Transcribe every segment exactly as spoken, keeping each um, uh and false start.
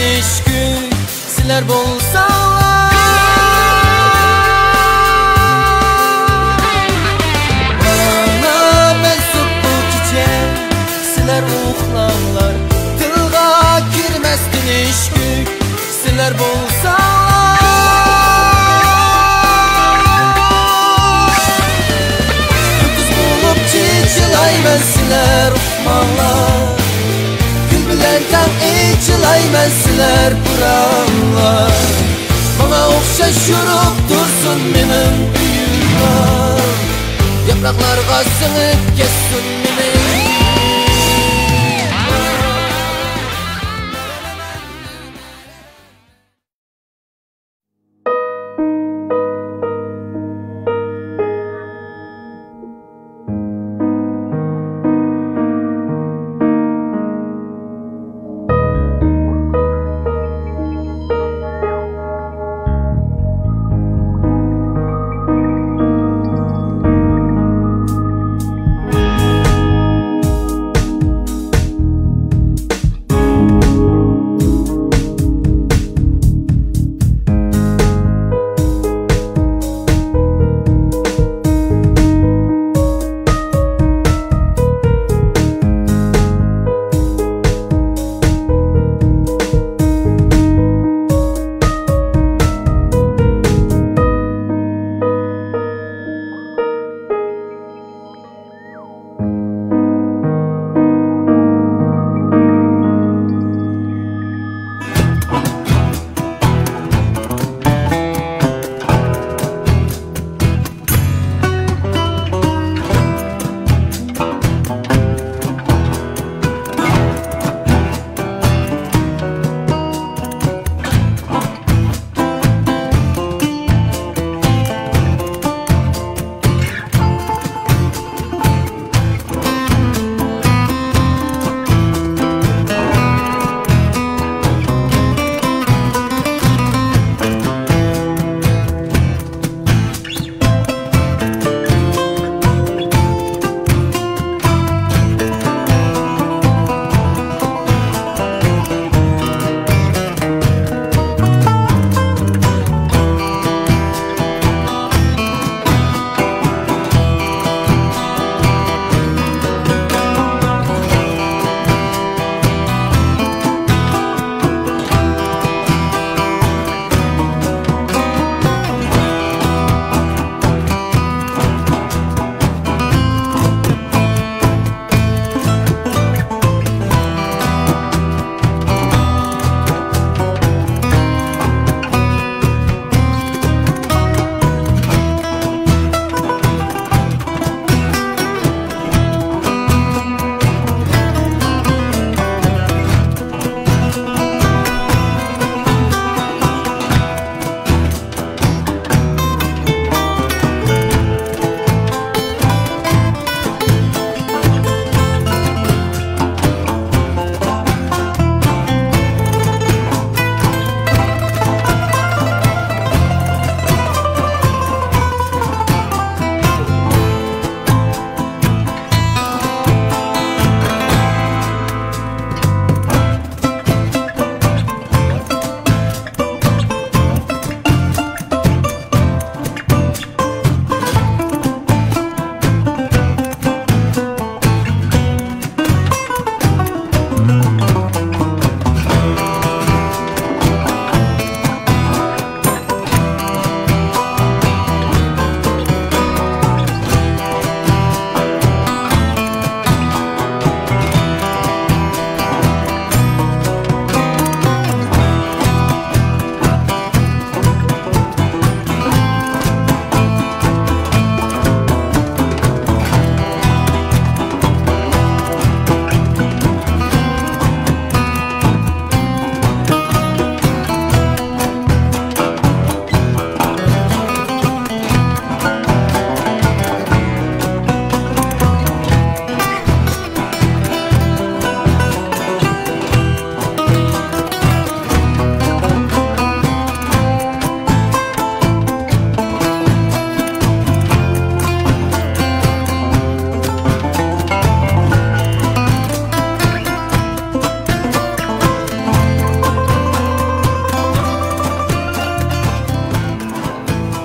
ئىش كۈن سىلەر بولساڭلار، ماڭا مەنسۇپ بۇ كېچە. سىلەر ئۇخلاڭلار، تىلغا كىرمەس تىنچلىق. سىلەر بولساڭلار، يۇلتۇز بولۇپ چېچىلايمەن، سىلەر ئۇقماڭلار. گۈل بىلەن تەڭ ئېچىلايمەن، سىلەر پۇراڭلار. ماڭا ئوخشاش يورۇپ تۇرسۇن مېنىڭ ئۆيۈم بار. ياپراقلارغا سىڭىپ كەتسۇن مېنىڭ.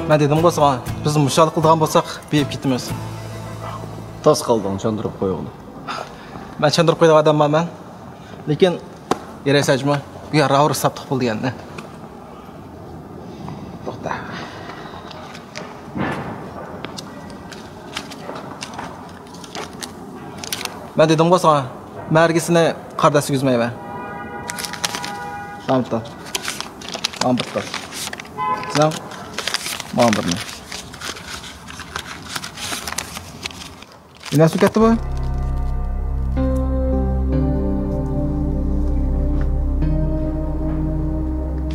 مەن دېدىمغۇ ساڭا، بىز مۇشۇ ھال قىلىدىغان بولساق، بېيىپ كېتىمىز. تاس قالدىڭ، چاندۇرۇپ قويغىلى. مەن چاندۇرۇپ قويىدىغان ئادەم بارمەن. لېكىن يەرەي سەجمۇ، بۇ يەر راۋۇر ساپلىق بولدى يەنە. توختا. مەن دېدىمغۇ ساڭا، مەن ھەرگىز سېنى قارا دەستە يۈزمەيمەن. ماڭا بىر تال. ماڭا بىر تال. سەن ماڭا بىرنى. نېمە سۇ كەتتى بۇ؟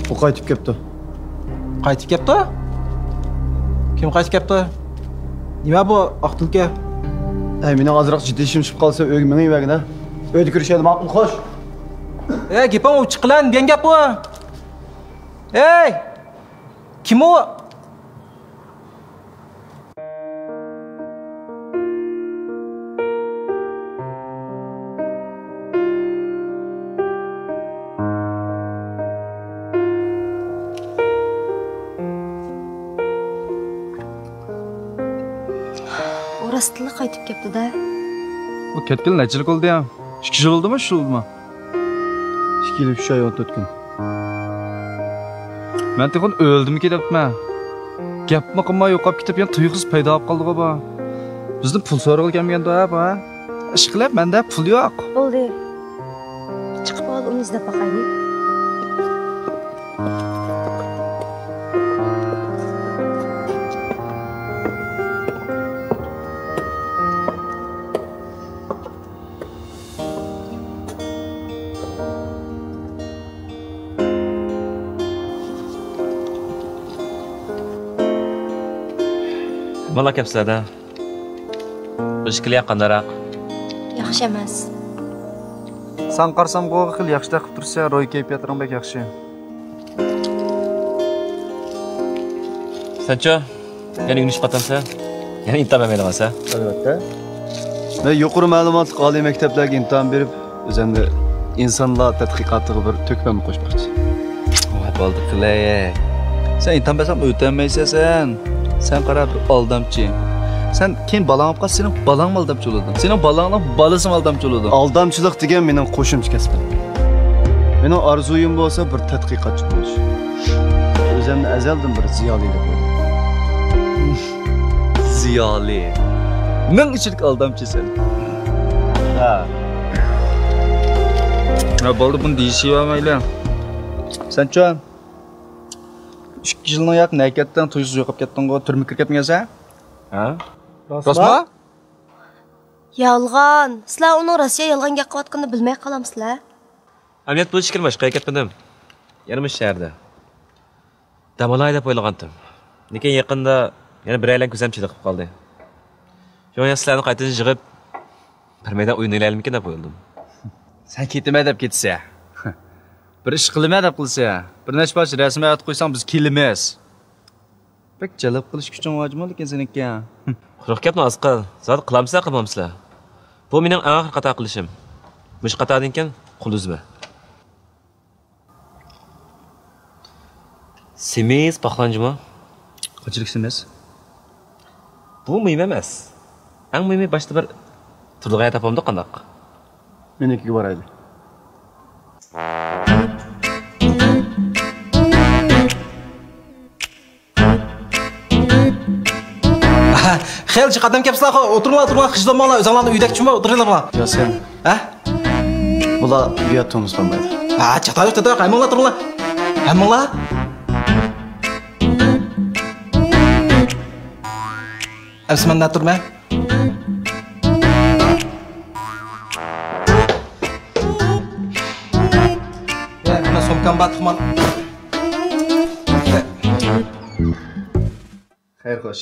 ئۇ قايتىپ كەپتۇ. قايتىپ كەپتۇ؟ كىم قايتىپ كەپتۇ؟ نېمە بۇ ئاق تۈلكە؟ ئەي، مېنىڭ ئازراق جىددىي ئىشىم چىقىپ قالسا، ئۆيگە مېڭىۋەرگىن ھە. ئۆيدە كۆرۈشەيلى، ماقۇل، خوش. ئەي، گېپىڭ ئۇ چىققىلە دېگەن گەپ بۇ. ئەي، كىم ئۇ؟ ئۇ راستتىنلا قايتىپ كەپتۇ-دە. ئۇ كەتكىلى نەچچە يىل بولدى يا؟ ئىككى يىل بولدىمۇ، ئۈچ يىل بولدىمۇ؟ ئىككى يىل، ئۈچ ئاي، ئون تۆت كۈن. مەن تېخى ئۇنى ئۆلدىمىكىن دەپتىمەن. گەپمۇ قىلماي يوقاپ كېتىپ، يەنە تۇيۇقسىز پەيدا بولۇپ قالدىغۇ بۇ. بىزدىن پۇل سورىغىلى كەلمىگەندۇ ھە بۇ ھە؟ ئىشقىلىپ، مەندە پۇل يوق. بولدى. چىقىپ بول، ئۇنى ئىزدەپ باقايلى. نېمىلا كەپسىلەردە؟ بۇ ئىككىلى ياق قانداقراق؟ ياخشى ئەمەس. ساڭا قارىسامغۇ خېلى ياخشىدەك قىلىپ تۇرسەن، روھىي كەيپىياتلىرىڭ بەك ياخشى. سەنچۇ؟ يەنە ئۆگىنىشىپ قاتامسەن؟ يەنە ئىمتىھان بەرمەيدىغانسەن؟ ئەلۋەتتە. مەن يۇقىرى مەلۇماتلىق ئالىي مەكتەپلەرگە ئىمتىھان بېرىپ، ئۆزۈمنى ئىنسانلار تەتقىقاتىغا بىر تۆھپەمنى قوشماقچى. ۋاي، بولدى قىلەي. سەن ئىمتىھان بەرسەڭ ئۆتەلمەيسەن سەن. سەن قارا، بىر ئالدامچى. سەن كېيىن بالاڭ بولۇپ قالسا، سېنىڭ بالامۇ ئالدامچى بولىدۇ. سېنىڭ بالاڭنىڭ بالىسىمۇ ئالدامچى بولىدۇ. ئالدامچىلىق دېگەن مېنىڭ قوشۇمچە كەسپىم. مېنىڭ ئارزۇيۇم بولسا بىر تەتقىقاتچى بولۇش. ئۆزۈمنى ئەزەلدىن بىر زىيالىي دەپ ئويلايمەن. زىيالىي. مىڭ ئىچىدىكى ئالدامچى سەن. ھە. ھە، بولدى، بۇنى دېيىشىۋەرمەيلى. سەنچۇ؟ ئىككى يىلنىڭ ياق نەگە كەتتىڭ، تۇيۇقسىز يوقاپ كەتتىڭغۇ، تۈرمىگە كىرىپ كەتمىگەنسەن؟ ھە؟ راستما؟ يالغان. سىلەر ئۇنىڭ راستچە يالغان گەپ قىلىۋاتقىنىنى بىلمەي قالامسىلەر؟ ئەمەلىيەت بۇ ئىككىنى باشقا يەرگە كەتمىدىم. يەنە مۇشۇ شەھەردە. دەم ئالاي دەپ ئويلىغانتىم. لېكىن يېقىندا يەنە بىرەيلەن كۆزەم چېلىقىپ قالدى. شۇڭا يەنە سىلەرنى قايتىدىن يىغىپ، بىر مەيدان ئوينىيالايلىمىكىن دەپ ئويلىدىم. سەن كېتىمەن دەپ كېتىسەن. بىر ئىش قىلىمەن دەپ قىلىسەن. بىر نەچچە پارچە رەسىم ئەۋەتىپ قويساڭ، بىز كېلىمىز. بەك جەلپ قىلىش كۈچۈڭ بار جۇمۇ لېكىن سېنىڭكى. قۇرۇق گەپنى ئاز قىل. زادى قىلامسىلەر قىلمامسىلەر؟ بۇ مېنىڭ ئەڭ ئاخىرقى خاتا قىلىشىم. مۇشۇ خاتادىن كېيىن قول ئۈزمە. سېمىز پاخلانچىمۇ؟ قانچىلىك سېمىز؟ بۇ مۇھىم ئەمەس. ئەڭ مۇھىمى باشتا بىر تۇرىدىغان يەر تاپامدۇ قانداق؟ مېنىڭكىگە بارايلى. خېلى جىق ئادەم كەپسىلەر، ئولتۇرۇڭلار، ئولتۇرۇڭلار، خىجىل بولماڭلار، ئۆزۈڭلارنىڭ ئۆيىدەك چۈشىمۇ، ئولتۇرۇڭلار. يا سەن. ھە؟ بۇلار بۇ يەردە تۇرمۇسلانمايدۇ. ھە، چاتا يوق، چاتا يوق، ھەممىڭلار تۇرۇڭلار. ھەممىڭلار. ئەمسە مەن نەدە تۇرىمەن؟ يا، مانا سومكام بار، تۇغمان. خەير، خوش.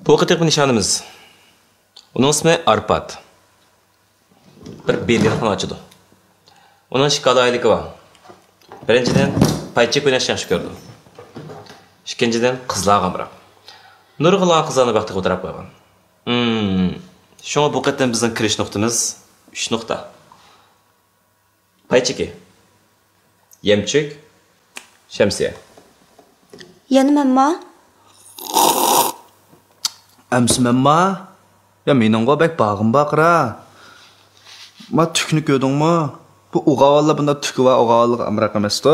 بۇ قېتىمقى نىشانىمىز. ئۇنىڭ ئىسمى ئارپاد. بىر بىليارد خانا ئاچىدۇ. ئۇنىڭ ئىككى ئالاھىدىلىكى بار. بىرىنچىدىن، پايچېك ئويناشنى ياخشى كۆرىدۇ. ئىككىنچىدىن، قىزلارغا ئامراق. نۇرغۇنلىغان قىزلارنى بەختىگە ئولتۇراپ قويغان. ھىم. شۇڭا بۇ قېتىم بىزنىڭ كىرىش نۇقتىمىز ئۈچ نۇقتا. پايچېكى، يەمچۈك، شەمسىيە. يەنە مەنما؟ ئەمسە مەنما؟ يا مېنىڭغۇ بەك باغىم بار قارا. ما تۈكنى كۆردۈڭمۇ؟ بۇ ئوغاۋانلار بۇنداق تۈكى بار ئوغاۋانلارغا ئامراق ئەمەستۇ.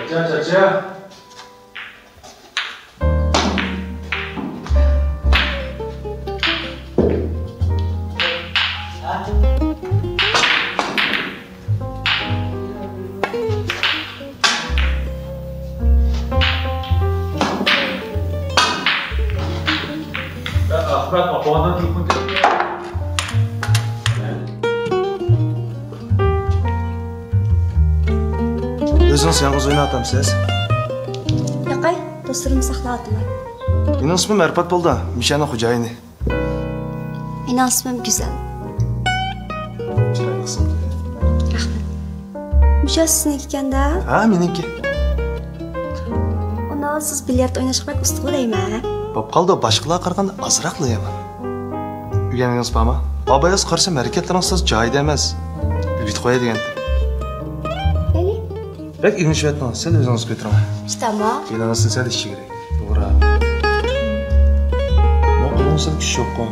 چاچا، چاچا. ئۆزىڭىز يالغۇز ئويناۋاتامسىز؟ ياقەي، دوستلىرىمنى ساقلاۋاتىمەن. مېنىڭ ئىسمىم ئارپاد بولدى، مىشەنىڭ خوجايىنى. مېنىڭ ئىسمىم گۈزەل. چىرايلىق ئىسىم. رەھمەت. مۇشۇ سىزنىڭكى ئىكەن-دە؟ ھە، مېنىڭكى. ئۇنى سىز بىليارد ئويناشقا بەك ئۇستىغۇ دەيمەن، ھە؟ بوپ قالدى، باشقىلارغا قارىغاندا ئازراقلا يامان. ئۆگەنگىنىڭىز بارمۇ؟ بابايىز قارىسام ھەرىكەتلىرىڭىز تازا جايىدا ئەمەس. ئۆگىتىپ قوياي دېگەنتى. بەك ئېگىنچىۋەتمەڭ، سەل ئۆزىڭىز كۆتۈرۈڭ. ئىشتامۇ؟ بېلىڭىزدىن سەل ئىچىش كېرەك. توغرا. بۇ قولۇڭ سەل كۈچ يوققۇ.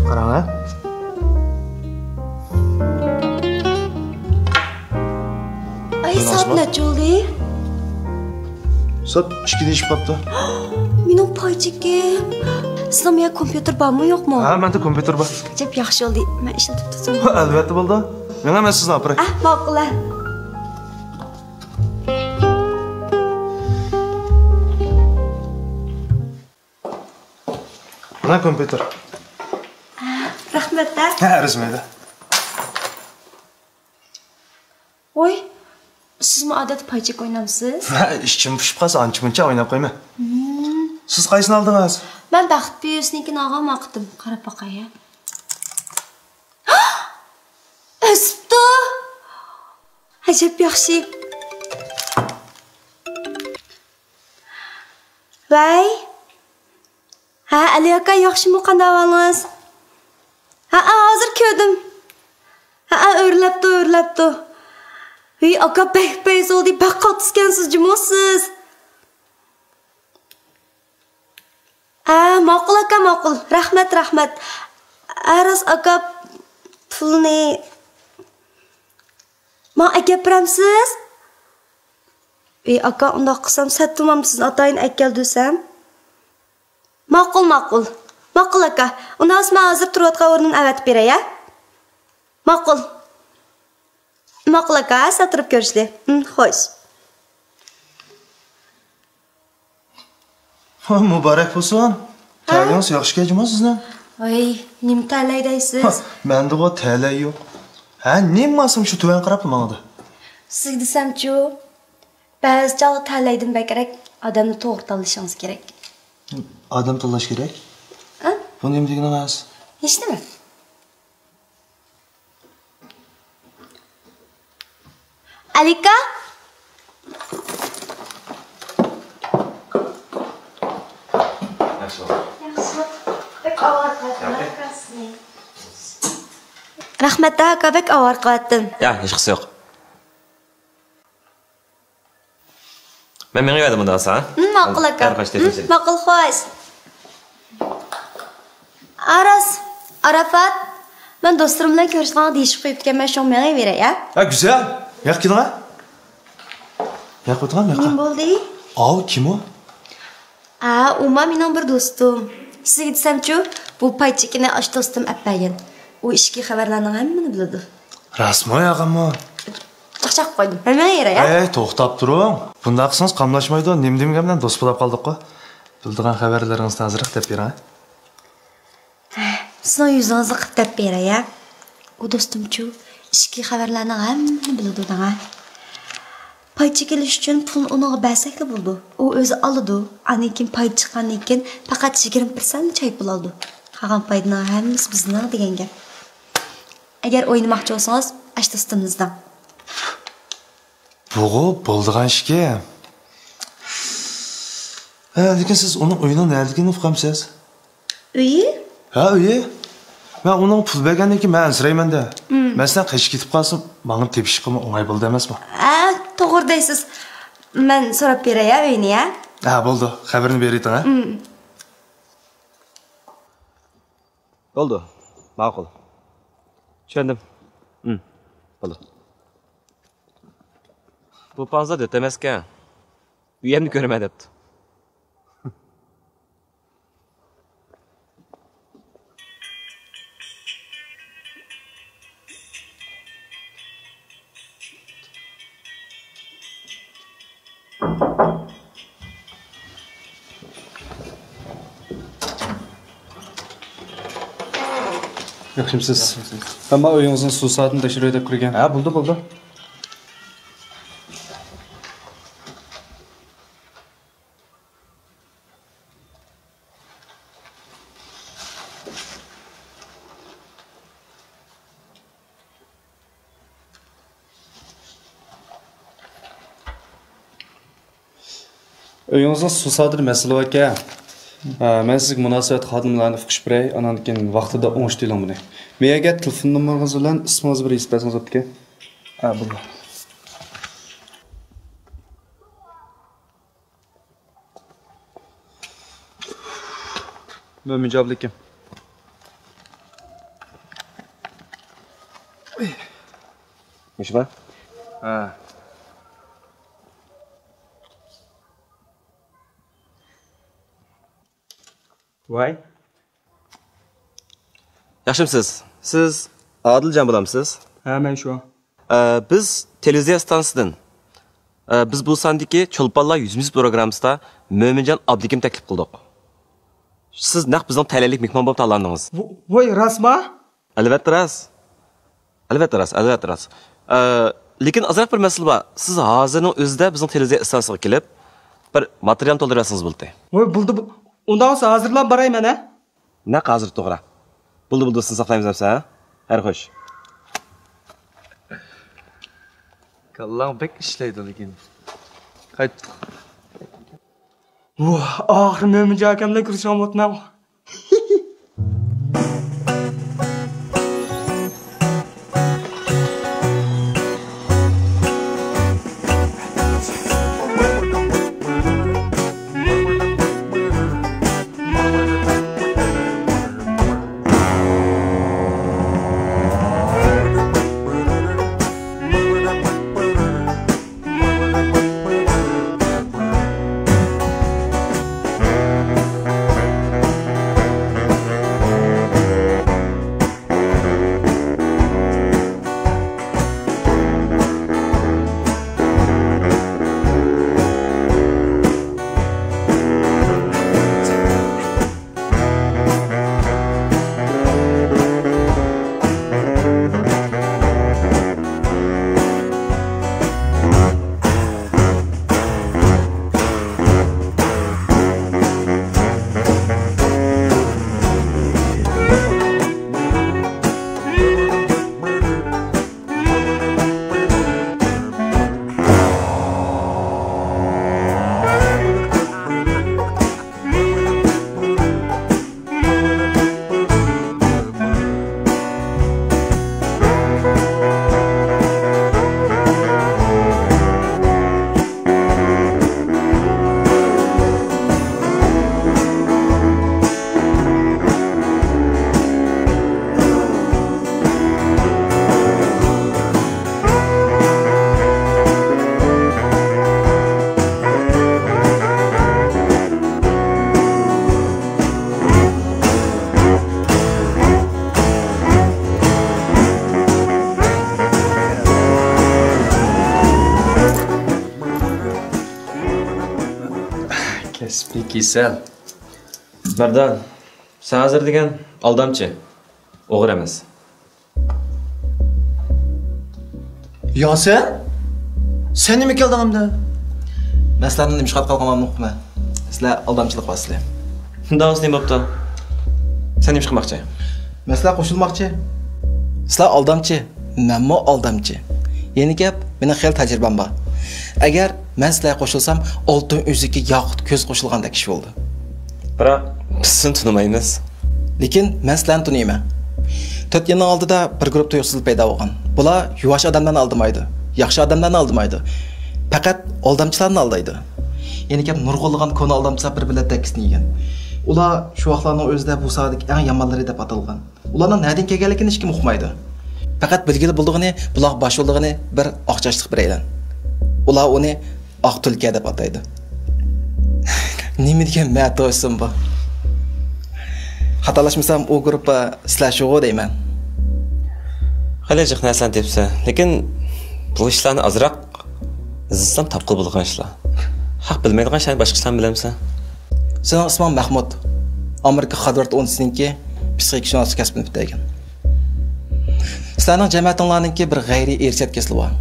قاراڭ، ھە؟ ئاي، سائەت نەچچە بولدى؟ سائەت ئىككىدە ئېشىپ قاپتۇ. مېنىڭ پايچېكىم. سىزنىڭ يەنە كومپيۇتېر بارمۇ، يوقمۇ؟ ھە، مەندە كومپيۇتېر بار. ئەجەب ياخشى بولدى. مەن ئىشلىتىپ تۇرسام. ئەلۋەتتە بولدى. مېڭە، مەن سىزنى ئاپىراي. ئەھ، ماقۇل. مانا كومپيۇتېر. رەھمەت، ھە؟ ھە، ئەرزىمەيدۇ. ۋوي، سىزمۇ ئادەتتە پايچېك ئوينامسىز؟ ھە، ئىچىم پۇشۇپ قالسا ئانچە-مۇنچە ئويناپ قويىمەن. ھىم. سىز قايسىنى ئالدىڭىز؟ مەن بەخت پېيىسىنىڭكىنى ئالغان ۋاقتىم. قاراپ باقاي، ھە. ئۆسۈپتۇ! ئەجەب ياخشى. ۋەي. ھە، ئەلى ئاكا، ياخشىمۇ؟ قانداق ئەھۋالىڭىز؟ ھەئە، ھازىر كۆردۈم. ھەئە، ئۆرلەپتۇ، ئۆرلەپتۇ. ۋىي، ئاكا، بەك پەيز بولدى، بەك قاتتىسكەنسىز جۇمۇ سىز. ھە، ماقۇل ئاكا، ماقۇل. رەھمەت، رەھمەت. ھە، راست ئاكا، پۇلنى ماڭا ئەكەپ بېرەمسىز؟ ۋىي، ئاكا، ئۇنداق قىلسام، سەتتىمام سىزنى ئاتايىن ئەكەل دېسەم. ماقۇل، ماقۇل. ماقۇل ئاكا، ئۇنداق بولسا مەن ھازىر تۇرۇۋاتقان ئورنۇمنى ئەۋەتىپ بېرەي، ھە؟ ماقۇل. ماقۇل ئاكا، سەل تۇرۇپ كۆرۈشلى. ھىم، خوش. ھا، مۇبارەك بولسۇن. ھە؟ تەلىيىڭىز ياخشىكەن جۇمۇ سىزنىڭ. ۋاي، نېمە تەلەي دەيسىز؟ ھا، مەندىغۇ تەلەي يوق. ھە، نېمە مالسام شۇ تۆۋەن قاراپلا ماڭىدۇ. سىزگە دېسەمچۇ؟ بەزى چاغدا تەلەيدىن بەكرەك ئادەمنى توغرا تاللىشىڭىز كېرەك. ئادەم تاللاش كېرەك؟ ھە؟ بۇ نېمە دېگىنىڭىز؟ ھېچنېمە. ئەلىكا؟ ياخشى. ياخشى. بەك ئاۋارە قىلىۋەتتىم. رەھمەت، ئاكا، بەك ئاۋارە قىلىۋەتتىم. يا، ھېچقىسى يوق. مەن مېڭىۋەردىم ئۇنداق بولسا، ھە؟ ھىم، ماقۇل ئاكا. ھىم، ماقۇل، خوش. ئا، راست، ئاراپات، مەن دوستلىرىم بىلەن كۆرۈشىدىغان دېيىشىپ قويۇپتىكەنمەن، شۇڭا مېڭىۋېرەي، ھە؟ ھە، گۈزەل، ياق كېلىڭە. ياق ئۆتۈڭە، ياق. نېمە بولدى؟ ئاۋۇ كىم ئۇ؟ ئا، ئۇمۇ مېنىڭ بىر دوستۇم. سىزگە دېسەمچۇ، بۇ پايچېكىنى ئاشۇ دوستۇم ئەپ بەرگەن. ئۇ ئىچكى خەۋەرلەرنىڭ ھەممىنى بىلىدۇ. راستمۇ يا ئاغاممۇ؟ چاقچاق قويدۇم. ھەممە يېرى، ھە؟ ئەي، توختاپ تۇرۇڭ. بۇنداق قىلسىڭىز قاملاشمايدۇ. نېمە دېمىگەن بىلەن دوست بولاپ قالدۇققۇ. بىلىدىغان خەۋەرلىرىڭىزنى ئازراق دەپ بېرىڭ، ھە؟ سىزنىڭ يۈزىڭىزنى قىلىپ دەپ بېرەي، ھە؟ ئۇ دوستۇمچۇ، ئىچكى خەۋەرلەرنىڭ ھەممىنى بىلىدۇ دەڭە. پاي چېكىلىش ئۈچۈن پۇلنى ئۇنىڭغا بەرسەكلا بولىدۇ. ئۇ ئۆزى ئالىدۇ. ئاندىن كېيىن پاي چىققاندىن كېيىن پەقەت يىگىرمە پىرسەنت چاي پۇل ئالىدۇ. قالغان پايدىنىڭ ھەممىسى بىزنىڭ دېگەن گەپ. ئەگەر ئوينىماقچى بولسىڭىز، ئاشۇ دوستۇمىزدىن. بۇغۇ بولىدىغان ئىشكەن. ھە، لېكىن سىز ئۇنىڭ ئۆيىنىڭ نەدىكىنى ئۇقامسىز؟ ئۆيى؟ ھە، ئۆيى. مەن ئۇنىڭ پۇل بەرگەندىن كېيىن مەن ئەنسىرەيمەن-دە. مەسىلەن، قېچىپ كېتىپ قالسا، ماڭا تېپىشقىمۇ ئوڭاي بولىدۇ ئەمەسمۇ؟ ھە، توغرا دەيسىز. مەن سوراپ بېرەي، ھە، ئۆيىنى، ھە؟ ھە، بولدى. خەۋىرىنى بېرىۋېتىڭ، ھە؟ بولدى. ماقۇل. چۈشەندىم. بولدى. بۇ پانزا دۆت ئەمەسكەن. ئۆيەمنى كۆرىمەن دەپتۇ. ياخشىمسىز؟ ياخشىمسىز؟ ئەمما ئۆيىڭىزنىڭ سۇ سائىتىنى تەكشۈرۈۋېتىپ كىرگەن. ھە، بولدى، بولدى. ئۆيىڭىزنىڭ سۇ سائىتىدە مەسىلە باركەن. ئە، مەن سىزگە مۇناسىۋەتلىك خادىملارنى ئۇقۇش بېرەي، ئاناندىن كېيىن ۋاقتىدا ئوڭشىتىۋېلىڭ بۇنى. مېيەگە تېلېفون نومۇرىڭىز بىلەن ئىسمىڭىزنى بىر يېزىپ بەرسىڭىز بوپتىكەن. ھە، بولدى. مۆمىنجان ئابلىكىم. مۇشۇ بار؟ ھە. ۋاي. ياخشىمسىز؟ سىز ئادىلجان بولامسىز؟ ھە، مەن شۇ. ئە، بىز تېلېۋىزىيە ئىستانسىسىدىن، ئە، بىز بۇ ساندىكى چولپانلار يۈزمۇ يۈز پروگراممىسىدا مۆمىنجان ئابلىكىمنى تەكلىپ قىلدۇق. سىز نەق بىزنىڭ تەلەيلىك مېھمان بولۇپ تاللاندىڭىز. ۋو-، ۋوي، راستما؟ ئەلۋەتتە راست. ئەلۋەتتە راست، ئەلۋەتتە راست. ئە، لېكىن ئازراق بىر مەسىلە بار. سىز ھازىرنىڭ ئۆزىدە بىزنىڭ تېلېۋىزىيە ئىستانسىسىغا كېلىپ، بىر ماتېرىيال تولدۇرۇۋەتسىڭىز بولدى. ۋوي، بولدى، بۇ-، ئۇنداق بولسا ھازىرلا باراي مەن، ھە؟ نەق ھازىر توغرا. بولدى، بولدى، سىزنى ساقلايمىز ئەمسە، ھە؟ خەير خوش. كاللاڭ بەك ئىشلەيدۇ لېكىن. قايتتۇق. ۋاھ، ئاخىرى مۆمىنجان ئاكام بىلەن كۆرۈشۈۋالماپتىمەن. كەسپىي كېسەل. مەردان، سەن ھازىر دېگەن ئالدامچى. ئوغرى ئەمەس. يا سەن؟ سەن نېمە كەلدىڭ ئەمدى؟ مەن سىلەرنىڭ نېمە ئىشقا قالغانلىقىنى ئۇقتۇم. سىلەر ئالدامچىلىق قىلىۋاتىسىلەر. شۇنداق بولسا نېمە بوپتۇ؟ سەن نېمە ئىش قىلماقچى؟ مەن سىلەر قوشۇلماقچى. سىلەر ئالدامچى، مەنمۇ ئالدامچى. يەنە گەپ، مېنىڭ خېلى تەجرىبەم بار. ئەگەر مەن سىلەرگە قوشۇلسام، ئالتۇن ئۈزۈككە ياقۇت كۆز قوشۇلغاندەك ئىش بولىدۇ. بىراق، بىز سېنى تونۇمايمىز. لېكىن مەن سىلەرنى تونۇيمەن. تۆت يىلنىڭ ئالدىدا بىر گۇرۇپ تۇيۇقسىزلا پەيدا بولغان. بۇلار يۇۋاش ئادەملەرنى ئالدىمايدۇ، ياخشى ئادەملەرنى ئالدىمايدۇ. پەقەت ئالدامچىلارنى ئالدايدۇ. يەنە گەپ، نۇرغۇنلىغان كونا ئالدامچىلار بىر بىللە تەككىسىنى يېگەن. ئۇلار شۇ ۋاقىتلارنىڭ ئۆزىدە بۇ ساھەدىكى ئەڭ يامانلىرى دەپ ئاتالغان. ئۇلارنىڭ نەدىن كەلگەنلىكىنى ھېچكىم ئۇقمايدۇ. پەقەت بىلگىلى بولىدىغىنى، بۇلارغا باش بولىدىغىنى بىر ئاق چاچلىق بىرەيلەن. ئۇلار ئۇنى ئاق تۈلكە دەپ ئاتايدۇ. نېمە دېگەن مەتۇ ئىسىم بۇ؟ خاتالاشمىسام، ئۇ گۇرۇپپا سىلەر شۇغۇ دەيمەن. خېلى جىق نەرسىلەرنى تېپىپسەن، لېكىن بۇ ئىشلارنى ئازراق ئىزدىسەم تاپقىلى بولىدىغان ئىشلار. خەق بىلمەيدىغان ئىشلارنى باشقا ئىشلارنى بىلەمسەن؟ سېنىڭ ئىسمىڭ مەھمۇد. ئامېرىكا خارۋارد ئۇنىۋېرسىتېتىنىڭكى پسىخىكا شۇناسلىق كەسپىنى پۈتتۈرگەن. سىلەرنىڭ جەمەتىڭلارنىڭكى بىر غەيرىي ئىرسىيەت كېسىلى بار.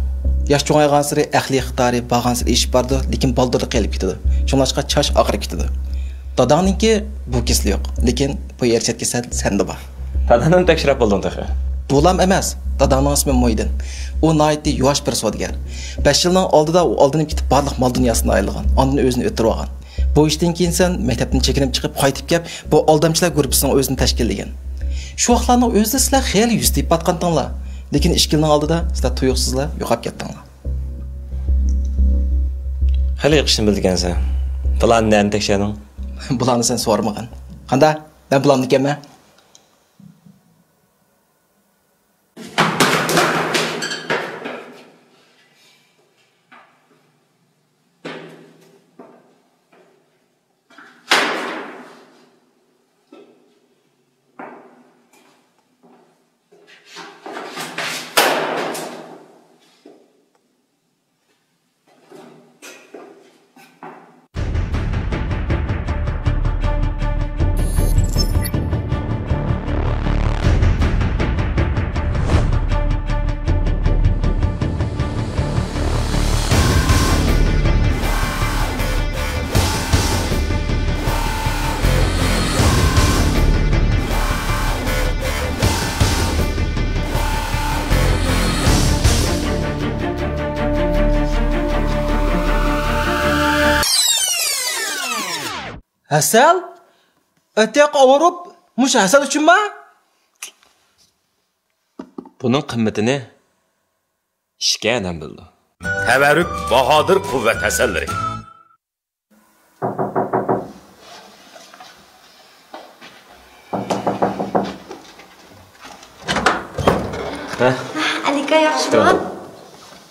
ياش چوڭايغانسېرى ئەقلىي ئىقتىدارى بارغانسېرى ئېشىپ بارىدۇ، لېكىن بالدۇرلا قېلىپ كېتىدۇ. شۇڭلاشقا چاچ ئاقىرىپ كېتىدۇ. داداڭنىڭكى بۇ كېسىلى يوق، لېكىن بۇ ئىرسىيەت كېسەل سەندە بار. دادامنى تەكشۈرۈپ بولدۇڭ تېخى. بۇلام ئەمەس، داداڭنىڭ ئىسمى مۇھىدىن. ئۇ ناھايىتى يۇۋاش بىر سودىگەر. بەش يىلنىڭ ئالدىدا ئۇ ئالدىنىپ كېتىپ بارلىق مال دۇنياسىنى ئايرىلغان، ئاندىن ئۆزىنى ئۆلتۈرۈۋالغان. بۇ ئىشتىن كېيىن سەن مەكتەپتىن چېكىنىپ چىقىپ قايتىپ كەپ، بۇ ئالدامچىلار گۇرۇپپىسىنىڭ ئۆزىنى تەشكىللىگەن. شۇ ۋاقىتلارنىڭ ئۆزىدە سىلەر خېلى يۈز تېپىۋاتقانتىڭلار. لېكىن ئىككى يىلنىڭ ئالدىدا سىلەر تۇيۇقسىزلا يوقاپ كەتتىڭلار. خېلى يېقىشتىن بىلىدىكەنسەن. بۇلارنى نەدىن تەكشۈردۈڭ؟ بۇلارنى سەن سورىمىغىن. قانداق؟ مەن بۇلارنىڭكەنمەن؟ ھەسەل؟ ئەتىياققا ئاۋۇرۇپ، مۇشۇ ھەسەل ئۈچۈنما؟ بۇنىڭ قىممىتىنى ئىچكەن ئادەم بىلىدۇ. تەۋەررۈك باھادىر قۇۋۋەت ھەسەللىرى. ھە؟ ئەلىكا، ياخشىمۇ؟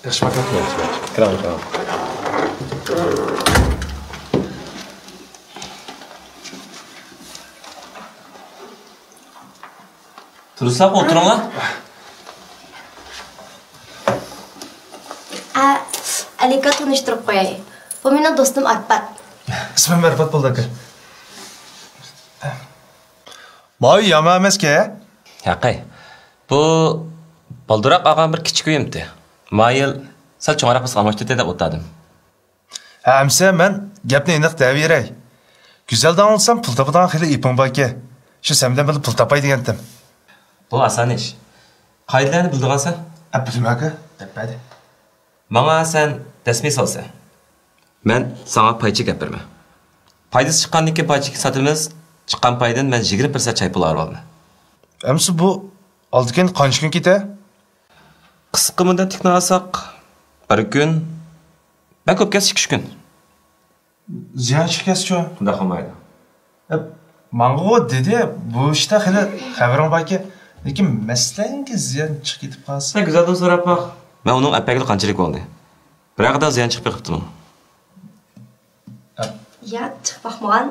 ياخشى باكا، ياخشى باكا. كىرىڭ، كىرىڭ. تۇرساق ئولتۇرۇڭلار. ئە، ئەلىكا، تونۇشتۇرۇپ قوياي. بۇ مېنىڭ دوستۇم ئارپات. ئىسمىم ئارپات بولدى ئاكا. ماۋۇ يامان ئەمەسكەن. ھەقەي. بۇ بالدۇراق ئالغان بىر كىچىك ئۆيۈمتى. ما يىل سەل چوڭراق بولسا ئالماشتۇرتى دەپ ئولتۇردۇم. ھە، ئەمسە مەن گەپنى ئېنىق دەۋېرەي. گۈزەلدىن ئاڭلىسام، پۇل تاپىدىغان خېلى ئېپىڭ باركەن. شۇ سەن بىلەن بىللە پۇل تاپاي دېگەنتىم. بۇ ئاسان ئىش. قائىدىلەرنى بىلىدىغانسەن؟ ئە، بىلىمەن ئاكا، دەپ بەردى. ماڭا سەن دەسمىي سالسەن. مەن ساڭا پايچە گەپ بېرىمەن. پايدىسى چىققاندىن كېيىن پايچىكى ساتىمىز، چىققان پايدىدىن مەن يىگىرمە پىرسەنت چاي پۇل ئايرىۋالىمەن. ئەمسە بۇ ئالدى كەينى قانچە كۈن كېتە؟ قىسقا مۇددەتلىكنى ئالساق، بىر كۈن. بەك كۆپ كەتسە ئىككى ئۈچ كۈن. زىيان چىقىپ كەتسىچۇ؟ ئۇنداق قىلمايدۇ. ئە، ماڭىغۇ دېدى، بۇ ئىشتا خېلى خەۋىرىڭ باركەن. لېكىن مەسىلەنكى زىيان چىقىپ كېتىپ قالسا. سەن گۈزەلدىن سوراپ باق. مەن ئۇنىڭ ئەپەگىلى قانچىلىك بولدى؟ بىرەر قېتىم زىيان چىقىپ بېقىپتىمۇ؟ يا، چىقىپ باقمىغان.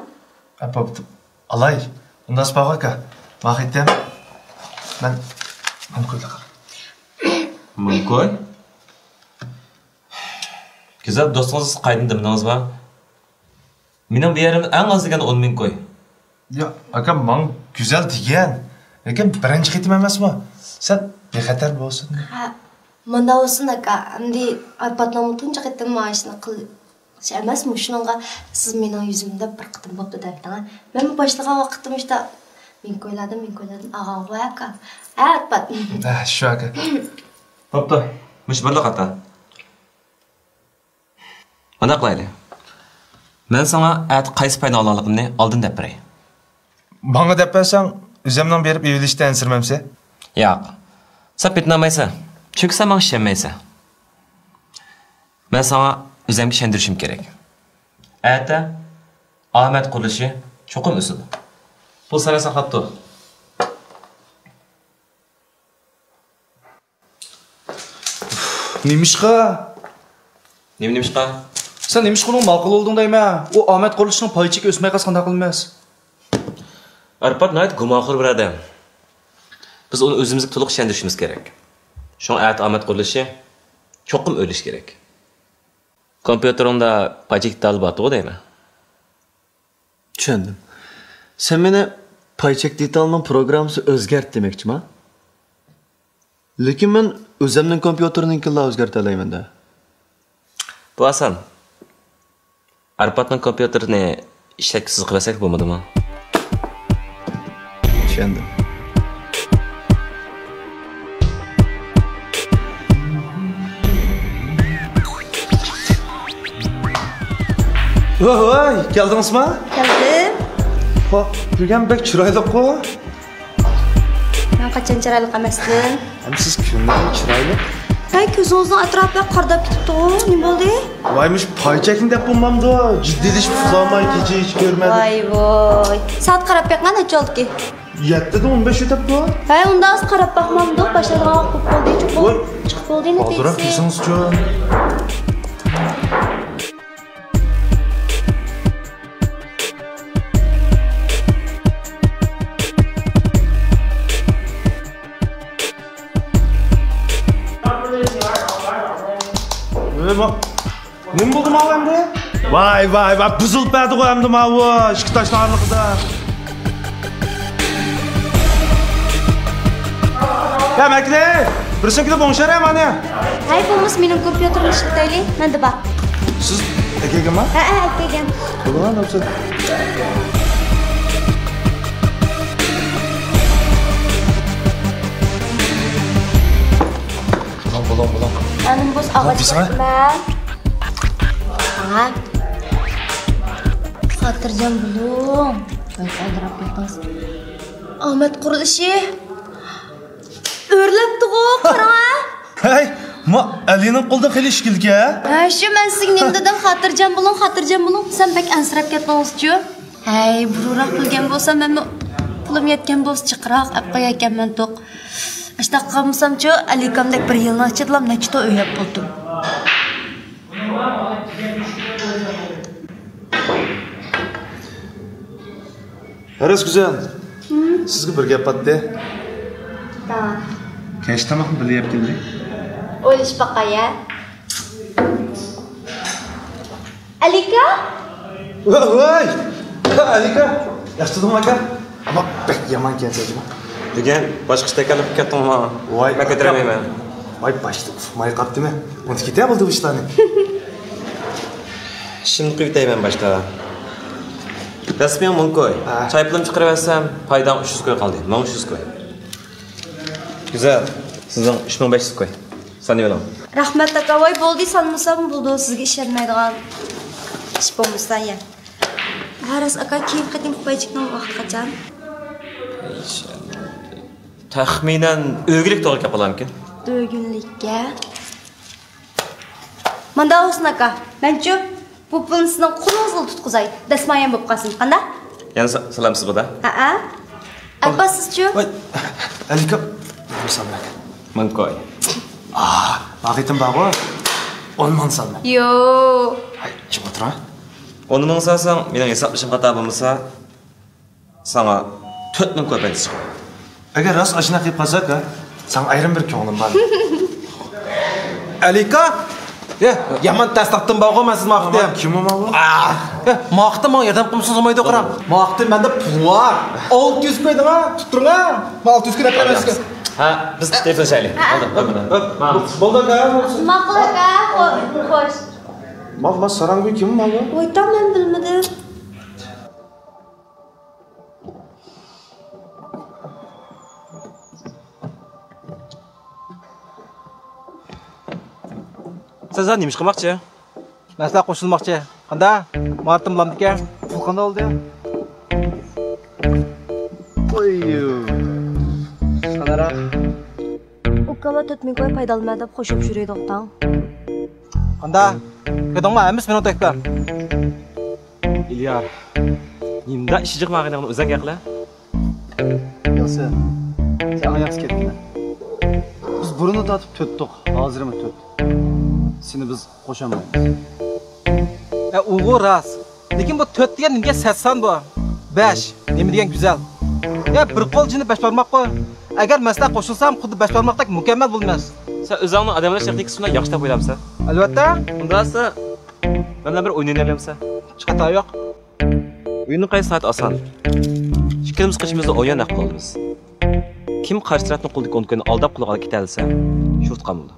ئە، بوپتۇ. ئالاي، ئۇنداق باغ ئاكا. ماڭا قېتىم. مەن، مەن كويلىغان. ماڭا كوي؟ گۈزەل، دوستىڭىز قايدىن دېمىدىڭىزما؟ مېنىڭ بۇ يېرىم ئەڭ ئاز دېگەندە ئون مىڭ كوي. يا، ئاكا، ماڭا گۈزەل دېگەن. لېكىن بىرىنچى قېتىم ئەمەسمۇ؟ سەل بىخەتەر بولسۇن. ھە، مۇنداق بولسۇن ئاكا، ئەمدى ئارپاتنىڭمۇ تۇنجى قېتىم مۇئاشىنى قىلىشى ئەمەسمۇ؟ شۇنىڭغا سىز مېنىڭ يۈزۈمدە بىر قېتىم بوپتۇ دەۋېتىڭ، ھە؟ مەنمۇ باشلىغان ۋاقىتتا مۇشۇنداق مىڭكويلاردىن، مىڭكويلاردىن ئالغانغۇ ئاكا. ھە، ئارپات؟ ھە، شۇ ئاكا. بوپتۇ، مۇشۇ بىرلا خاتا. مۇنداق قىلايلى. مەن ساڭا ئەتە قايسى پاينى ئالغانلىقىمنى ئالدىن دەپ بېرەي. ماڭا دەپ بەرسەڭ، ئۆزۈمنىڭ بېرىپ ئېلىۋېلىشتىن ئەنسىرىمەمسەن؟ ياق. سەن پېتىنالمايسەن. چۈنكى سەن ماڭا ئىشەنمەيسەن. مەن ساڭا ئۆزۈمگە ئىشەندۈرۈشۈم كېرەك. ئەتە ئامەت قۇرۇلۇشى چوقۇم ئۆسىدۇ. پۇل سەۋەن ساقلاپتۇ. نېمىشقا؟ نېمە نېمىشقا؟ سەن نېمىشقا ئۇنىڭغا ماقۇل بولدۇڭ دەيمەن؟ ئۇ ئامەت قۇرۇلۇشىنىڭ پاي چېكى ئۆسمەي قالسا قانداق قىلىمىز؟ ئارپات ناھايىتى گۇمانخور بۇرادەر. بىز ئۇنى ئۆزىمىزگە تولۇق ئىشەندۈرۈشىمىز كېرەك. شۇڭا ئەتە ئامەت قۇرۇلۇشى چوقۇم ئۆرلىشى كېرەك. كومپيۇتېرىڭدا پاي چېكى دېتالى بارتىغۇ دەيمەن. چۈشەندىم. سەن مېنى پاي چېكى دېتالىنىڭ پروگراممىسى ئۆزگەرتتى دېمەكچىما؟ لېكىن مەن ئۆزۈمنىڭ كومپيۇتېرىنىڭكىلا ئۆزگەرتەلەيمەن-دە. بۇ ئاسان. ئارپاتنىڭ كومپيۇتېرىنى ئىشلەتكۈسىز قىلىۋەتسەك بولمىدىمۇ؟ چۈشەندىم. ۋاي، ۋاي، كەلدىڭىزما؟ كەلدىم. ۋا، بۈگۈن بەك چىرايلىققۇ. مەن قاچان چىرايلىق ئەمەستىم؟ ھەم سىز كۈندە چىرايلىق. ھەي، كۆزىڭىزنىڭ ئەتراپى بەك قارىداپ كېتىپتىغۇ، نېمە بولدى؟ ۋاي، مۇشۇ پاي چەكنى دەپ بولمامدۇ؟ جىددىيلىشىپ ئۇخلىماي كېچە ھېچ كۆرمەي. ۋاي، ۋاي. سائەت قاراپ بېقىڭ، نەچچە بولدىكى؟ يەتتىدىن ئون بەش ئۆتەپتۇ. ھەي، ئۇنداق قاراپ باقمامدۇق، باشلايدىغان ۋاقىت بولۇپ بولدى، چوقۇم. ۋاي. چىقىپ بولدى، ئالدىراق نەتىجىسى. كېسىڭىزچۇ؟ نېمە بولدى ماۋۇ ئەمدى؟ ۋاي، ۋاي، ۋاي، بۇزۇلۇپ بەردىغۇ ئەمدى ماۋۇ ئىككى تاشنىڭ ئارىلىقىدا. يا مەكلى، بىر سۆكۈنۈپ ئوڭشار يا مانا. ھەي، بولمىسا مېنىڭ كومپيۇتېرنى ئىشلىتەيلى، مەندە بار. سىز ئەكەلگەنما؟ ھەئە، ئەكەلگەن. بولغان ئوخشايدۇ. بولۇڭ، بولۇڭ، بولۇڭ. مەن بولسا ئاغاچ بىسىڭە. كەتمەن. ھە؟ خاتىرجەم بولۇڭ. ۋاي، ئالدىراپ كەتتىڭىز. ئامەت قۇرۇلۇشى ئۆرلەپتىغۇ، قاراڭا. ھەي، ما ئەلىنىڭ قولىدا خېلى ئىشكىلكە. ھە، شۇ مەن سىزگە نېمە دېدىم؟ خاتىرجەم بولۇڭ، خاتىرجەم بولۇڭ دېسەم، بەك ئەنسىرەپ كەتتىڭىزچۇ؟ ھەي، بۇرۇنراق بىلگەن بولسام، مەنمۇ پۇلۇم يەتكەن بولسا جىقراق ئەپ قوياركەنمەن توق. ئاشتاق قىلمىسامچۇ، ئەلىكامدەك بىر يىلنىڭ ئىچىدىلا نەچچە تال ئۆي ئەپ بولدۇم. ھەرەس گۈزەل، سىزگە بىر گەپ بارتتى. تا. كەچ تاماقنى بىللە يەپ كەلدى. ئويلىشىپ باقاي، ھە. ئەلىكا؟ ۋاي، ۋاي! ئەلىكا! ياخشى تۇردۇڭمۇ ئاكا؟ ئەمما بەك يامان ئىكەنسىز جۇمۇ. بۈگۈن باشقا ئىشتا ئىكەنلىك كەتتىڭمۇ؟ ۋاي، مەن كۆتۈرەلمەيمەن. ۋاي، باشتا ئۇقماي قاپتىمەن. ئۇنتۇپ كېتە بولدى بۇ ئىشلارنى. ئىشىمنى قىلىۋېتەيمەن باشتا. رەسمىي مىڭ كوي. ھە. چاي پۇلۇمنى چىقىرىۋەتسەم، پايداڭ ئۈچ يۈز كوي قالدى. مىڭ ئۈچ يۈز كوي. گۈزەل، سىزنىڭ ئۈچ مىڭ بەش يۈز كوي. سانىۋېلىڭ. رەھمەت، ئاكا. ۋاي، بولدى، سانىمىسام بولىدۇ، سىزگە ئىشەنمەيدىغان ئىش بولمىسا، يە. ھە راست، ئاكا، كېيىنكى قېتىمقى پاي چېكىنىڭ ۋاقتى قاچان؟ تەخمىنەن ئۆگۈنلۈك توغرا كەپ قالارمىكىن؟ ئۆگۈنلۈككە. مانداق بولسۇن، ئاكا. مەنچۇ؟ بۇ پۇلنى سىزنىڭ قولىڭىزغىلا تۇتقۇزاي، دەسمايەم بولۇپ قالسۇن، قانداق؟ يەنە سا-، سالامسىزغۇ-دە؟ ھەئە. ئەپپاس سىزچۇ؟ ۋاي، ئەلىكا، نېمە سالىمەن؟ مىڭ كوي. ئاھ، بۇ قېتىم بارغۇ، ئون مىڭ سالىمەن. يو. ھەي، جىم ئولتۇرۇڭ. ئون مىڭ سالساڭ، مېنىڭ ھېسابلىشىم خاتا بولمىسا، ساڭا تۆت مىڭ كوي پايدا چىقىدۇ. ئەگەر راست ئاشۇنداق قىلىپ قالساق، ھە؟ ساڭا ئايرىم بىر كۆڭلۈم بار. ئەلىكا! ئە، يامان تەستاقتىن بارغۇ مەن سىز ماقتى. كىم ئۇ ماۋۇ؟ ئە، ماقتى ماڭا ياردەم قىلمىسىڭىز بولمايدۇ قاراڭ. ماقتى مەندە پۇل بار. ئالتە يۈز كويدىڭ ھە؟ تۇتتۇرۇڭ ھە؟ ماڭا ئالتە يۈز كوي ئەپ بېرىمەن سىزگە. ھە، بىز تېلېفون چايلى. ھە. بولدى ئاكا. ماقۇل ئاكا، خو-، خوش. ما، ما ساراڭگۈي كىم ماۋۇ؟ ۋايتا مەن بىلمىدىم. سەن زادى نېمە ئىش قىلماقچى؟ مەن سىلەرگە قوشۇلماقچى. قاندا؟ مارتىم بولامدىكەن؟ بۇ قانداق بولدى؟ ئۇكام تۆت مىڭ كوي پايدا ئالىمەن دەپ خوشلاپ يۈرىدۇ ئوغتاڭ. قاندا؟ كۆردۈڭمۇ؟ ھەممىسى مېنىڭ تۆھپەم. ئىليار، نېمىنداق ئىشى جىق ماڭغىنىڭنى ئۆزۈڭ ھەقلە. ياسىن، سەن ئاڭ ياخشى كەتتىڭ. بىز بۇرۇنلا تارتىپ تۆتتۇق، ھازىرمۇ تۆت. سېنى بىز قوشالمايمىز. ئە، ئۇغۇ راست. لېكىن بۇ تۆت دېگەن نېمىگە سەت سان بۇ؟ بەش. نېمە دېگەن گۈزەل. يا، بىر قول جىنى بەش بارماققۇ. ئەگەر مەن سىلەر قوشۇلسام، خۇددى بەش بارماقتەك مۇكەممەل بولىمىز. سەن ئۆزۈڭنىڭ ئادەملەش تېخنىكىسى بىلەن ياخشى دەپ ئويلامسەن؟ ئەلۋەتتە. ئۇنداقسا، مەن بىلەن بىر ئويۇن ئوينايلامسەن؟ ھېچ خاتا يوق. ئويۇننى قايسى سائەت ئاسان؟ ئىككىمىز قېشىمىزدا ئويۇن ھەق قىلىمىز. كىم قارشى تەرەپنىڭ قولىدىكى ئون كوينى ئالداپ قولىغا ئېلىپ كېتەلىسە، شۇ ئۇتقان بولىدۇ.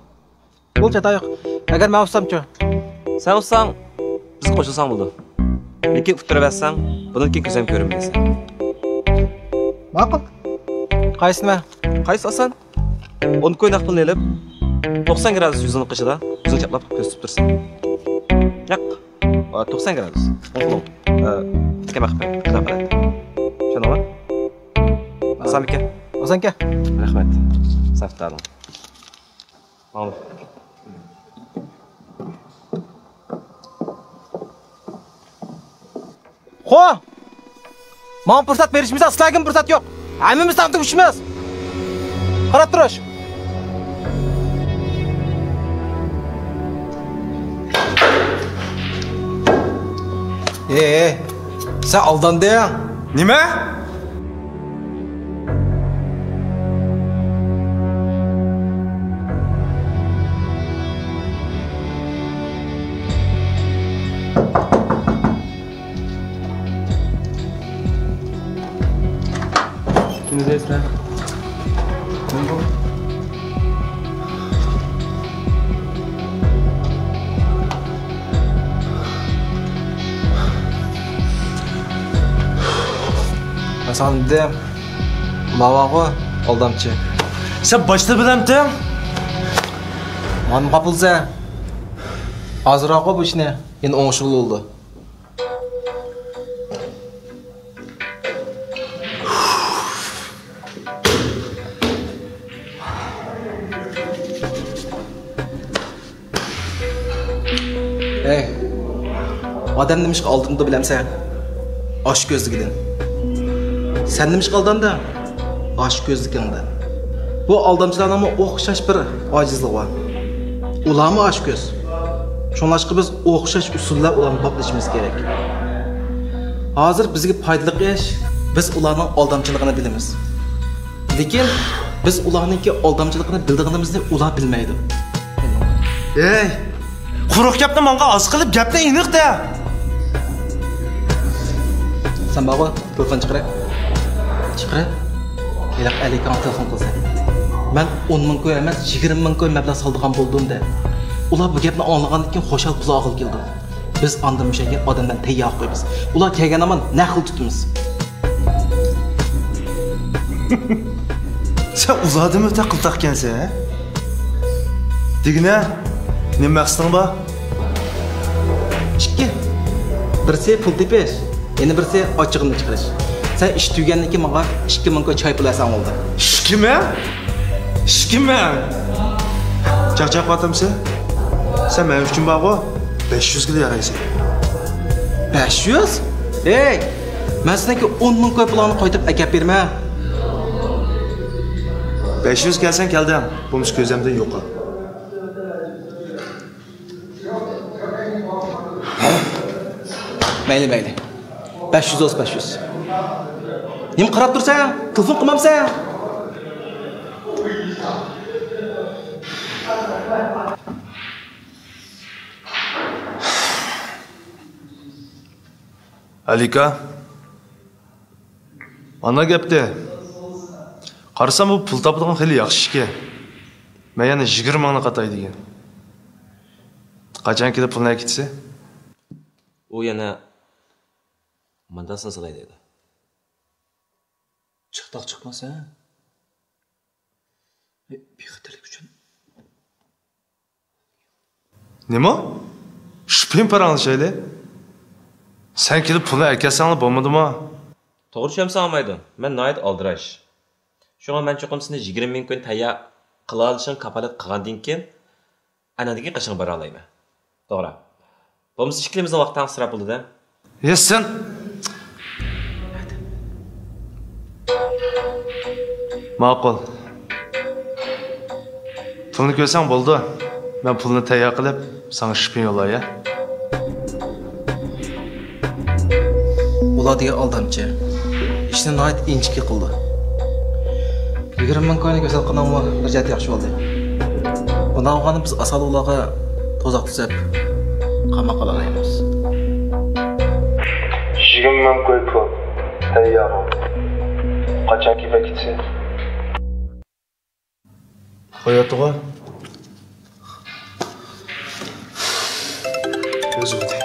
بولدى، خاتا يوق. ئەگەر مەن ئۇتسامچۇ؟ سەن ئۇتساڭ، بىز قوشۇلساڭ بولىدۇ. لېكىن ئۇتتۇرۇۋەتسەڭ، بۇنىڭدىن كېيىن كۆزۈم كۆرۈنمەيسەن. ماقۇل. قايسى نېمە؟ قايسى ئاسان؟ ئون كوي نەق پۇلنى ئېلىپ، توقسان گرادۇس يۈزۈڭنىڭ قېشىدا يۈزۈڭنى چاپلاپ كۆرسىتىپ تۇرىسەن. نەق، ئا، توقسان گرادۇس. ئوڭ قولۇڭ، ئا، تىكەن بېقىپ بېرىڭ. شۇنداق قىلىڭ. چۈشەندىڭمۇ؟ ئاسانمىكەن؟ ئاسانكەن. رەھمەت. سەپدارىڭ. ماڭا. خو! ماڭا پۇرسەت بېرىشمىسە، سىلەرگىمۇ پۇرسەت يوق. ھەممىمىز تەڭ تۈگۈشىمىز. قاراپ تۇرۇش. ئېي، سەن ئالداندىڭ. نېمە؟ كىم ئىزدەيسىلەر؟ مەن ساڭا دېدىم، بۇلار بارغۇ، ئالدامچى. سەن باشتا بىلەمتىڭ؟ مانا قاپىلسە، ھازىرراققۇ بۇ ئىشنى يەنە ئوڭشىغىلى بولىدۇ. ھەي، ئادەم نېمىشقا ئالدىنىدۇ بىلەمسەن؟ ئاچكۆزلۈكىدىن. سەن نېمىشقا ئالداندىڭ؟ ئاچكۆزلۈكۈڭدىن. بۇ ئالدامچىلارنىڭمۇ ئوخشاش بىر ئاجىزلىقى بار. ئۇلارمۇ ئاچكۆز. شۇڭلاشقا بىز ئوخشاش ئۇسۇل بىلەن ئۇلارنى باپلىشىمىز كېرەك. ھازىر بىزگە پايدىلىق ئىش، بىز ئۇلارنىڭ ئالدامچىلىقىنى بىلىمىز. لېكىن بىز ئۇلارنىڭكى ئالدامچىلىقىنى بىلىدىغىنىمىزنى ئۇلار بىلمەيدۇ. ھەي! قۇرۇق گەپنى ماڭا ئاز قىلىپ، گەپنى ئېنىق دە. سەن بارغۇ، تېلېفون چىقىرە. چىقىرە. ھېلىقى ئەلىكاڭغا تېلېفون قىلسەن. مەن ئون مىڭ كوي ئەمەس، يىگىرمە مىڭ كوي مەبلەغ سالىدىغان بولدۇم دە. ئۇلار بۇ گەپنى ئاڭلىغاندىن كېيىن خۇشال بۇزاغىل كېلىدۇ. بىز ئاندىن مۇشۇ يەرگە ئادەملەرنى تەييار قىلىپ قويىمىز. ئۇلار كەلگەن ھامان نەق خىل تۇتىمىز. سەن ئۇزاردىن ئۆتە قىلتاقكەنسەن، ھە؟ دېگىنە، نېمە مەقسىتىڭ بار؟ ئىككى. بىرسى پۇل تېپىش، يەنە بىرسى ئاچچىقىمنى چىقىرىش. سەن ئىش تۈگىگەندىن كېيىن ماڭا ئىككى مىڭ كوي چاي پۇلى بەرسەڭ بولدى. ئىككى مىڭ؟ ئىككى مىڭ؟ چاقچاق قاتامسەن؟ سەن مەن ئۈچۈن بارغۇ، بەش يۈزگىلا يارايسەن. بەش يۈز؟ ھەي! مەن سېنىڭكى ئون مىڭ كوي پۇلۇڭنى قايتۇرۇپ ئەكەپ بېرىمەن. بەش يۈز كەلسەڭ كەلدىڭ، بولمىسا كۆزۈمدىن يوقال. مەيلى، مەيلى. بەش يۈز بولسا بەش يۈز. نېمە قاراپ تۇرسەن؟ تېلېفون قىلمامسەن؟ ئەلىكا، ئانا گەپتە. قارىسام، بۇ پۇل تاپىدىغان خېلى ياخشى ئىكەن. مەن يەنە يىگىرمە مىڭنى قاتاي دېگەن. قاچان كېلىپ پۇلنى ئەكېتىسى؟ ئۇ يەنە مانداسىنى سالاي دەيدۇ. چىقتاق چىقماس، ھە؟ بىخەتەرلىك ئۈچۈن. نېمە؟ شپىن پاراڭلىشايلى. سەن كېلىپ پۇلنى ئەكەلسەڭلا بولمىدىمۇ؟ توغرا چۈشەنسەڭ ئامايدۇ، مەن ناھايىتى ئالدىراش. شۇڭا مەن چوقۇم سېنى يىگىرمە مىڭ كوين تەييار قىلالىشىڭغا كاپالەت قىلغاندىن كېيىن، ئاندىن كېيىن قېشىڭغا بارالايمەن. توغرا. بولمىسا ئىككىمىزنىڭ ۋاقتى تەڭ ئىسراپ بولىدۇ. يە سەن. ماقۇل. پۇلنى كۆرسەڭ بولدى. مەن پۇلنى تەييار قىلىپ، ساڭا شپىن يوللاي، يە. ئۇلار دېگەن ئالدامچى. ئىشنى ناھايىتى ئىنچىكە قىلىدۇ. يىگىرمە مىڭ كوينى كۆسەل قىلغىنىڭمۇ بىر جەھەتتە ياخشى بولدى. بۇنداق بولغاندا بىز ئاسانلا ئۇلارغا تۇزاق تۈزەپ، قاماققا ئالالايمىز. يىگىرمە مىڭ كوي پۇل تەييار بولدى. قاچان كېلىپ ئەكېتىسىز؟ قويۇۋەتتىغۇ. كۆز ئۇردى.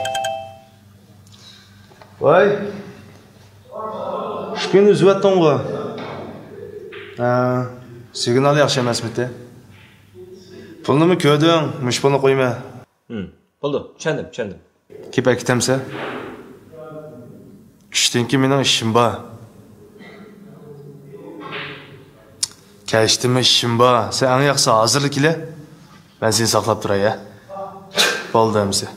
ۋاي. شۇ كۈنى ئۈزۈۋەتتىڭغۇ؟ ھە، سىگنال ياخشى ئەمەسمىتى؟ پۇلنىمۇ كۆردۈڭ، مۇشۇ پۇلنى قويما. ھىم، بولدى، چۈشەندىم، چۈشەندىم. كېلىپ ئەكېتەمسەن؟ چۈشتىن كېيىن مېنىڭ ئىشىم بار. كەچتىمۇ ئىشىم بار. سەن ئەڭ ياخشىسى ھازىرلا كېلە. مەن سېنى ساقلاپ تۇراي، ھە؟ بولدى ئەمىسە.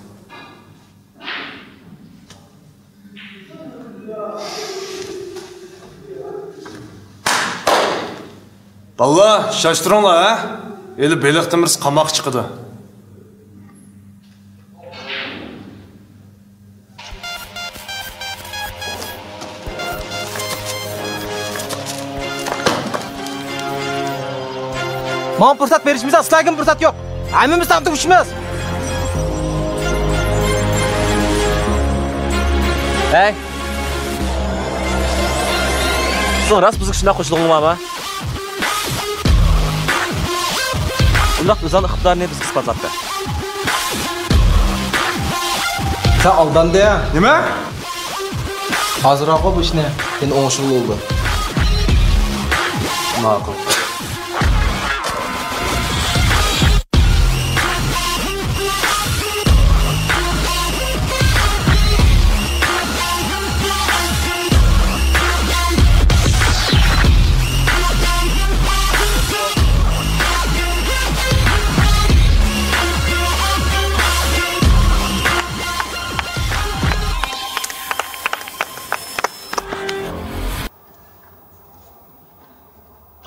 بالىلار، شاشتۇرۇڭلار، ھە؟ ھېلى بېلىقتىن بىرسى قاماققا چىقىدۇ. ماڭا پۇرسەت بېرىشمىسە، سىلەرگىمۇ پۇرسەت يوق. ھەممىمىز تەڭ تۇغۇشىمىز. ھەي! سىزنىڭ راست بىزگە شۇنداق قوشۇلغۇڭ بارمۇ؟ ئۇنداق ئۆزۈڭنىڭ ئىقتىدارىنى بىزگە ئىسپاتلاپ بەر. سەن ئالداندىڭ. نېمە؟ ھازىرراقلا بۇ ئىشنى يەنە ئوڭشىغىلى بولىدۇ. ماقۇل.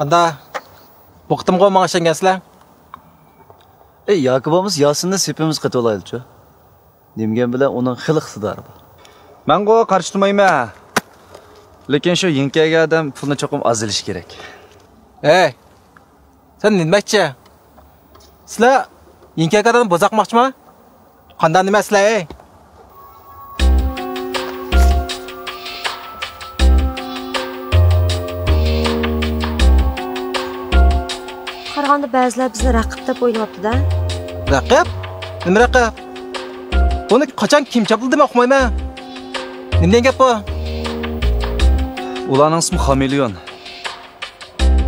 قانداق؟ بۇ قېتىمغۇ ماڭا ئىشەنگەنسىلەر؟ ئەي، ياكى بولمىسا ياسىننى سېپىمىزگە قېتىۋالايلىچۇ. نېمىگەن بىلەن ئۇنىڭ خېلى ئىقتىدارى بار. مەنغۇ قارشى تۇرمايمەن. لېكىن شۇ يېڭى كەلگەن ئادەم پۇلنى چوقۇم ئاز ئېلىشى كېرەك. ھەي! سەن نېمە دېمەكچى؟ سىلەر يېڭى كەلگەن ئادەمنى بوزاقماقچىما؟ قانداق نېمە سىلەر، ھەي؟ قارىغاندا بەزىلەر بىزنى رەقىب دەپ ئويلاۋاپتۇ-دە. رەقىب؟ نېمە رەقىب؟ بۇنى قاچان كىم چاپلىدى، مەن ئۇقمايمەن. نېمە دېگەن گەپ بۇ؟ ئۇلارنىڭ ئىسمى خامېلېئون.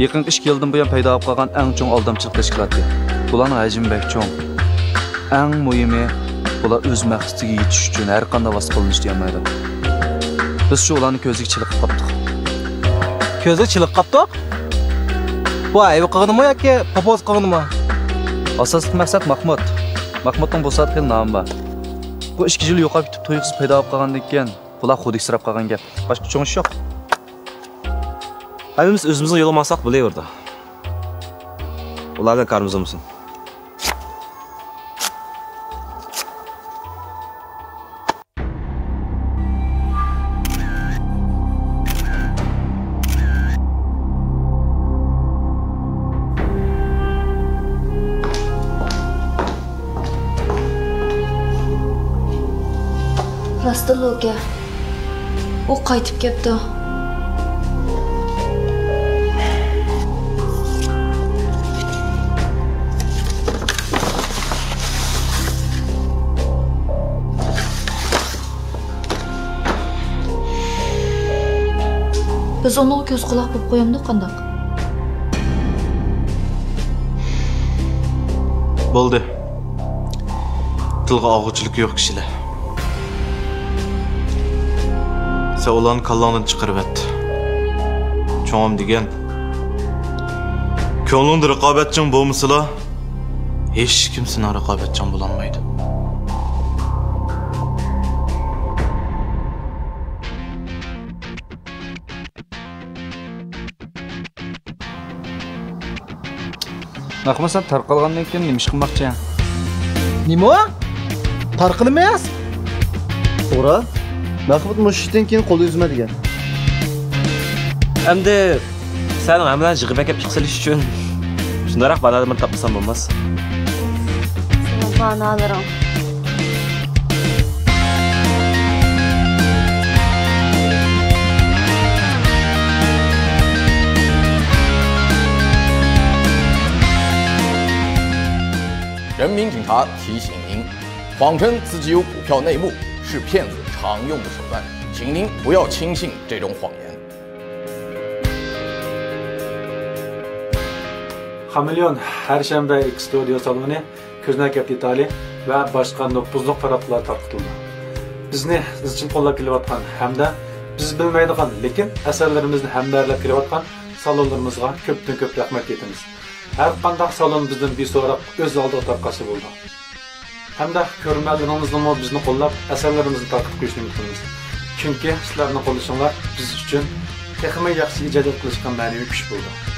يېقىنقى ئىككى يىلدىن بۇيان پەيدا بولۇپ قالغان ئەڭ چوڭ ئالدامچىلىق تەشكىلاتى. بۇلارنىڭ ھەجمى بەك چوڭ. ئەڭ مۇھىمى، بۇلار ئۆز مەقسىتىگە يېتىش ئۈچۈن ھەر قانداق ۋاسىتە قوللىنىشنى يانمايدۇ. بىزچۇ ئۇلارنى كۆزگە چېلىقىپ قاپتۇق. كۆزگە چېلىقىپ قاپتۇق؟ بۇ ھەيۋە قىلغىنىمۇ ياكى پوپوز قىلغىنىمۇ؟ ئاساسلىق مەقسەت ماخمۇت. ماخمۇتنىڭ بۇ ساھەدە خېلى نامى بار. بۇ ئىككى يىل يوقاپ كېتىپ تۇيۇقسىز پەيدا بولۇپ قالغاندىن كېيىن، بۇلار خۇدىكى سىراپ قالغان گەپ. باشقا چوڭ ئىش يوق. ھەممىمىز ئۆزىمىزنىڭ يولىغا ماڭساق بولۇۋېرىدۇ. ئۇلار بىلەن كارىمىز بولمىسۇن. راستتىنلا ئۇكا. ئۇ قايتىپ كەپتۇ. بىز ئۇنىڭغا كۆز قۇلاق بولۇپ قويامدۇق قانداق؟ بولدى. تىلغا ئالغۇچىلىكى يوق كىشىلەر. سەن ئۇلارنى كاللاڭدىن چىقىرىۋەت. چوڭۇم دېگەن، كۆڭلۈڭدە رىقابەتچىڭ بولمىسىلا، ھېچكىم سېنىڭ رىقابەتچىڭ بولالمايدۇ. مەخمۇت، سەن تارقالغاندىن كېيىن نېمە ئىش قىلماقچى؟ نېمە؟ تارقىلىمىز؟ توغرا. مەخمۇت مۇشۇ ئىشتىن كېيىن قول ئۈزمە دېگەن. ئەمدى سەننىڭ ھەممىلەرنى يىغىپ ئەكەپ ئىشقا سېلىش ئۈچۈن شۇنداقراق باھانىلەرنى تاپمىسام بولماس. سېنىڭ باھانىلىرىڭ. 人民警察提醒您，谎称自己有股票内幕是骗子常用的手段，请您不要轻信这种谎言。 خامېلېئون ھەر شەنبە ئېكس ستۇدىيو سالونى، كۆزنەك دېتالى ۋە باشقا نوپۇزلۇق پاراتلار تارقىتىلىدۇ. بىزنى ئىزچىل قوللاپ كېلىۋاتقان ھەمدە بىز بىلمەيدىغان، لېكىن ئەسەرلىرىمىزنى ھەمبەھىرلەپ كېلىۋاتقان سالونلىرىمىزغا كۆپتىن كۆپ رەھمەت ئېيتىمىز. ھەر قانداق سالون بىزدىن بىسوراق ئۆز ئالدىغا تارقاتسا بولىدۇ. ھەمدە كۆرۈرمەنلىرىڭىزنىڭمۇ بىزنى قوللاپ، ئەسەرلىرىمىزنى تارقىتىپ قويۇشىنى ئۈمىد قىلىمىز. چۈنكى سىلەرنىڭ قوللىشىڭلار بىز ئۈچۈن تېخىمۇ ياخشى ئىجادىيەت قىلىشقا مەنىۋى كۈچ بولىدۇ.